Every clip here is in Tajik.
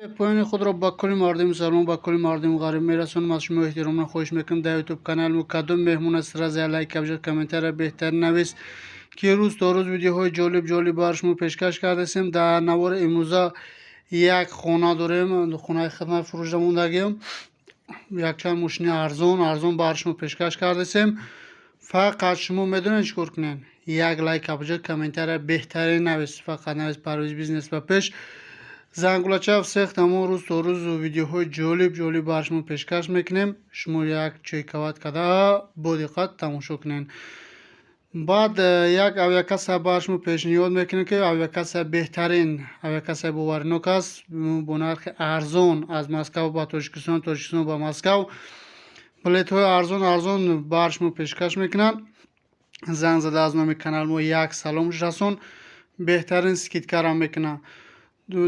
Поёни худро ба кулли мардуми мусалмон, ба кулли мардуми ғариб мерасонам. Аз шумо эҳтиромона хоҳиш мекунам, дар ютуб канали мо кадом меҳмон аст, сразу лайк кабижад, комментария беҳтар навис, ки рӯз то рӯз видеоҳои ҷолиб ҷолиб бар шумо пешкаш кардастем. Дар навори имрӯза як хона дорем, хонаи хидмат фурӯшда мондагиам, якчанд мошини арзон арзон бар шумо пешкаш кардастем. Фақат шумо медонед чӣ кор кунед: як лайк кабижад, комментария беҳтарин навис, фақат навис «Парвиз бизнес ба пеш», зангулача всех. Тамом, рӯз то рӯз видеоҳои ҷолиб ҷолиб бар шумо пешкаш мекунем. Шумо як чойкават карда, бо диққат тамошо кунед. Баъд як авиакасса бар шумо пешниҳод мекунем, ки авиакасса беҳтарин авиакассаи боваринок аст. Бо нархи арзон аз Москав ба Тоҷикистон, Тоҷикистон ба Москав билетҳои арзон арзон бар шумо пешкаш мекунанд. Занг зада, аз номи канали мо як салом расон, беҳтарин скидкара мекунад.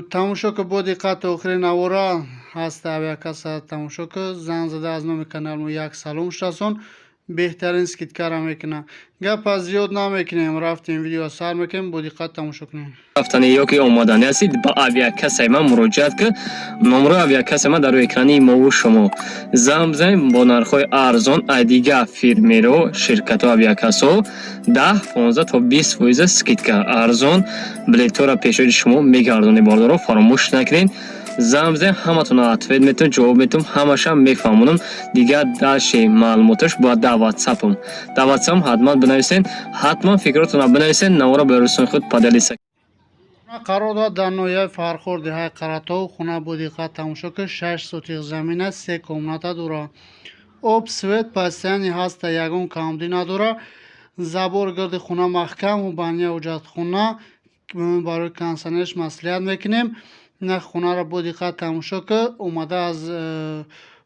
Тамошо ки бо диққат то охири навора ҳаст. Авиакасса тамошо ки, занг зада, аз номи канали мо як салом расон, беҳтарин скидкара мекунад. Гап аз зиёд намекунем, рафтем, видео сар мекунем, бо диққат тамошо кунем. Рафтани ёки омадани ҳастед, ба авиакассаи ман муроҷиат кун. Номрои авиакассаи ман дар рӯи экрани мову шумо. Занг бизанед, бо нархҳои арзон ай дигар фирмеро, ширкатҳо, авиакассаҳо 10, 15 то 20 фоиза скидка, арзон билетҳоро пешоҳиди шумо мегардонем. Бордоро фаромӯш накунед, занг бизанед, ҳаматонро ответ метавон, ҷавоб метавон, ҳамаша мефаҳмонам. Дигар дальше маълумоташ бояд дар ватсапам, дар ватсапам ҳатман бинависед, ҳатман фикротонро бинависед, навора ба рӯстони худ поделиться. Қарор дорад дар ноҳияи Фархор, деҳаи Қаратов. Хона бо диққат тамошо ки, 6 сотих замин аст, се комната дорад, об, свет постоянный ҳаста, ягон камбудӣ надорад. Забор гирди хона маҳкам, баня, ҳоҷатхона. Барои кондиционерш маслиҳат мекунем. На, хонаро бо диққат тамошо ки, омада аз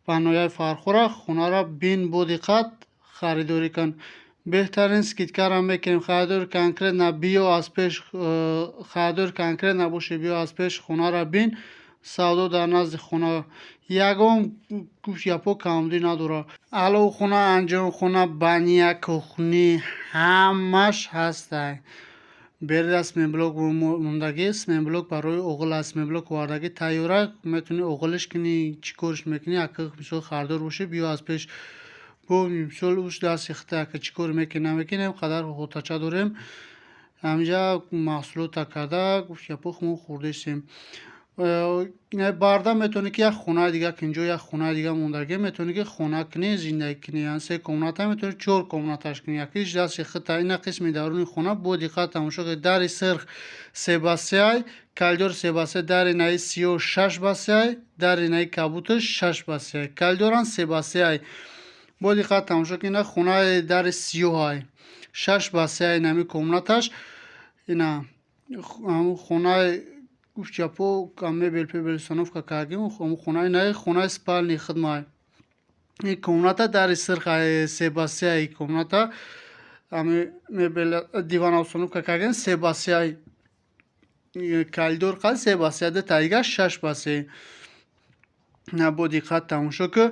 ба ноҳияи Фархора хонаро бин, бо диққат харидорӣ кун. Беҳтарин скидкаро мекунем. Харидори конкретно биё аз пеш, харидори конкретно бошӣ, биё аз пеш, хонаро бин, савдо дар назди хона, ягон гапҳо камбудӣ надорад. Аловхона, анҷомхона, баня, кухни ҳамаш ҳастай. Берда сменблок мондагӣ, сменблок барои оғил аст. Сменблок овардагӣ, тайёра, метавонӣ оғилиш кунӣ, чӣ кориш мекунӣ. Ака, мисол, харидор бошӣ, биё аз пеш, бо мисол уш дасти хита, ака, чӣ кор мекунӣ, намекунӣ. Қадар хотача дорем, ҳаминҷа маҳсулота карда, гуфт, мо хӯрдестем. Барда метавонӣ, ки як хонаи дига, ки инҷо як хонаи дига мондагӣ, метавонӣ, ки хона кунӣ, зиндагӣ кунӣ. Яъне се комната, метавонӣ чор комнаташ кунӣ, якиш дасти хита. Ина қисми даруни хона, бо диққат тамошо кунед. Дари сирх 3 ба 3, коридор 3 ба 3, дари наи сиёҳ 6 ба 3, дари наи кабуташ 6 ба 3, коридорам 3 ба 3. Бо диққат тамошо кунед. Ина хонаи дари сиёҳай, 6 ба 3, нами комнаташ. Ина ҳамун хонаи гуфт, мебел пебел установка кардем. Ҳамун хонаи наи хонаи спальни хидмай. Ин комната дари сирх 3 ба 3, комната ами мебел, дивана установка кардем, 3 ба 3, коридор қад 3 ба 3, дутаига 6 ба 3. На, бо диққат тамошо ки,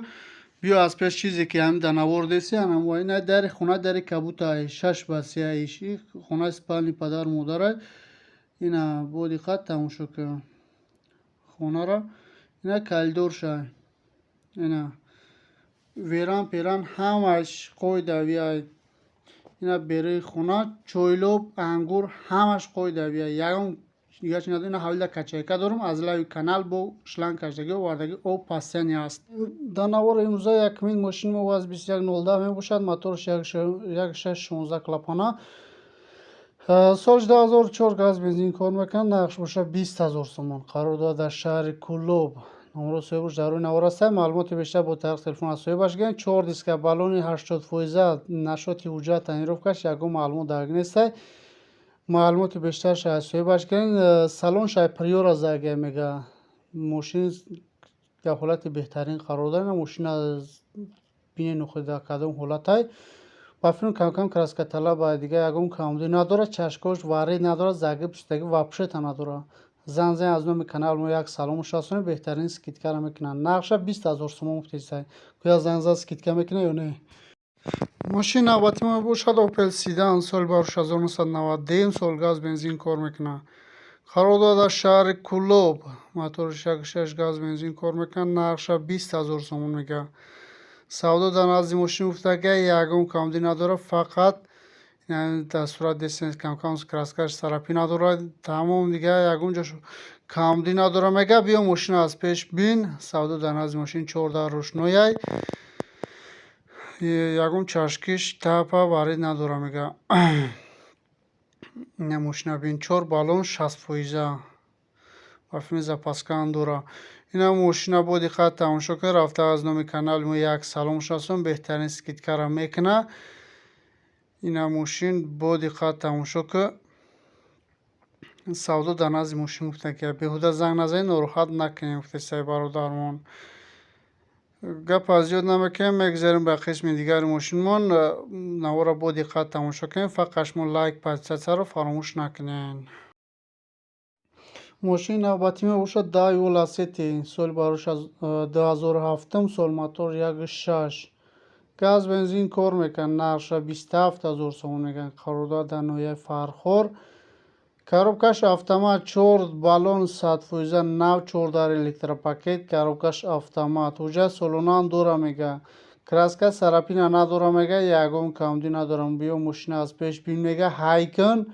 биё аз пеш, чизе ки ҳамин дар навор деси, ана дари хона, дари кабутай, 6 ба 3, хонаи спальни падару модарай. Ина бо диққат тамошо ки хонаро. Ина коридорша, ина веран перан ҳамаш қоидавиай. Ина бераи хона чойлоб, ангур, ҳамаш қоидавиай, ягон дигар чи надорам. Ина ҳавлида качайка дорам, аз лави канал бо шланг кашдагӣ овардагӣ, об постоянный аст. Дар навори имрӯза якумин мошини мо ВАЗ 2110 мебошад, моторш 1.6, 16 клапана, соли 2004, газ, бензин кор мекунад, нархш бошад 20 000 сомон. Қарор дорад дар шаҳри Кӯлоб. Номро соҳибаш дар рӯи навор аст. Маълумоти бештар бо тариқи телефон аз соҳибаш гиред. Чор диска, баллони 80 фоиза, нашоти ҳуҷҷат, тонировкаш, ягон маълумот дар нестай. Маълумоти бештарша аз соҳибаш гиред. Салон шай Приора зага мега. Мошин дар ҳолати беҳтарин қарор дорад. Мошина бинед, нухӯ, дар кадом ҳолатай. Ба филм кам-кам краскаталаб, дигар ягон камбудӣ надорад, чашкош варид надорад, загиб шудагӣ вообще-то надорад. Занг зан, аз номи канали мо як саломш расонед, беҳтарин скидкаро мекунанд. Нархша 20 000 сомон гуфтесай. Гӯя занг зад, скидка мекунад ё не? Мошини навбати мо бошад Опел Седан, соли 1992, сол, газ, бензин кор мекунад. Қарор дорад дар шаҳри Кӯлоб. Мотори 1,6, газ, бензин кор мекунад. Нархша 20 000 сомон мега. Савдо дар назди мошин гуфтага, ягон камдӣ надорад, фақат дар сурат десен камкам краскаш царапина дорад, тамом, дига ягон ҷош камдӣ надорад, мега. Биё, мошина аз пеш бин. Савдо дар назди мошин, чордаҳ рӯшнояй, ягон чашкиш тапа варид надорад, мега. Ина мошина бин, чор баллон 60 фоиза, ба филми запаскаам дорад. Ина мошина бо диққат тамошо кун. Рафта аз номи канали мо як салом шасон, беҳтарин скидкара мекунад. Ина мошин бо диққат тамошо кун. Савдо дар назди мошин гуфта, ки беҳуда занг назанед, нороҳат накунем, гуфтесай бародармон. Гап аз зиёд намекунем, мегузарем ба қисми дигари мошинмон. Наворро бо диққат тамошо кунем, фақат шумо лайк, подписатьсяро фаромӯш накунед. Мошини навбатӣ мебошад Daewoo Lacetti, соли барош 2007 сол, мотор 1,6, газ, бензин кор мекунад. Нархша 27 000 сомон мегӯянд. Қарор дорад дар ноҳияи Фархор. Коробкаш автомат, чор баллон 100 фоиза нав, чордар электропакет, коробкаш автомат. Ҳуҷҷат солонаам дора, мега. Краска царапина надора, мега, ягон камдӣ надорам. Биё, мошина аз пеш бин, мега, ҳай кун,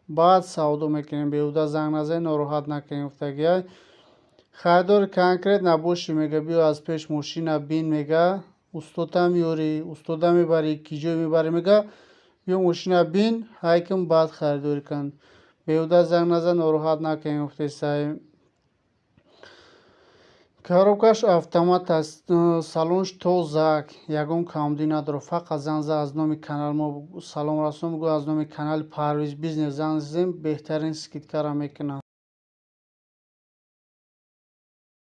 баъд савдо мекунем. Беҳуда занг назанед, нороҳат накунем, гуфтагиай. Харидори конкрет набошӣ, мега, биё, аз пеш мошина бин, мега. Устота меёрӣ, устода мебарӣ, ки ҷой мебарӣ, мега, биё, мошина бин, ҳай кун, баъд харидорӣ кун. Беҳуда занг назан, нороҳат накунем, гуфтесай. Коробкаш автомат аст, салонш тозак, ягон камдӣ надорад. Фақат занг зад, аз номи канал мо салом расон, бигӯ, аз номи канали Парвиз Бизнес занг зедем, беҳтарин скидкара мекунад.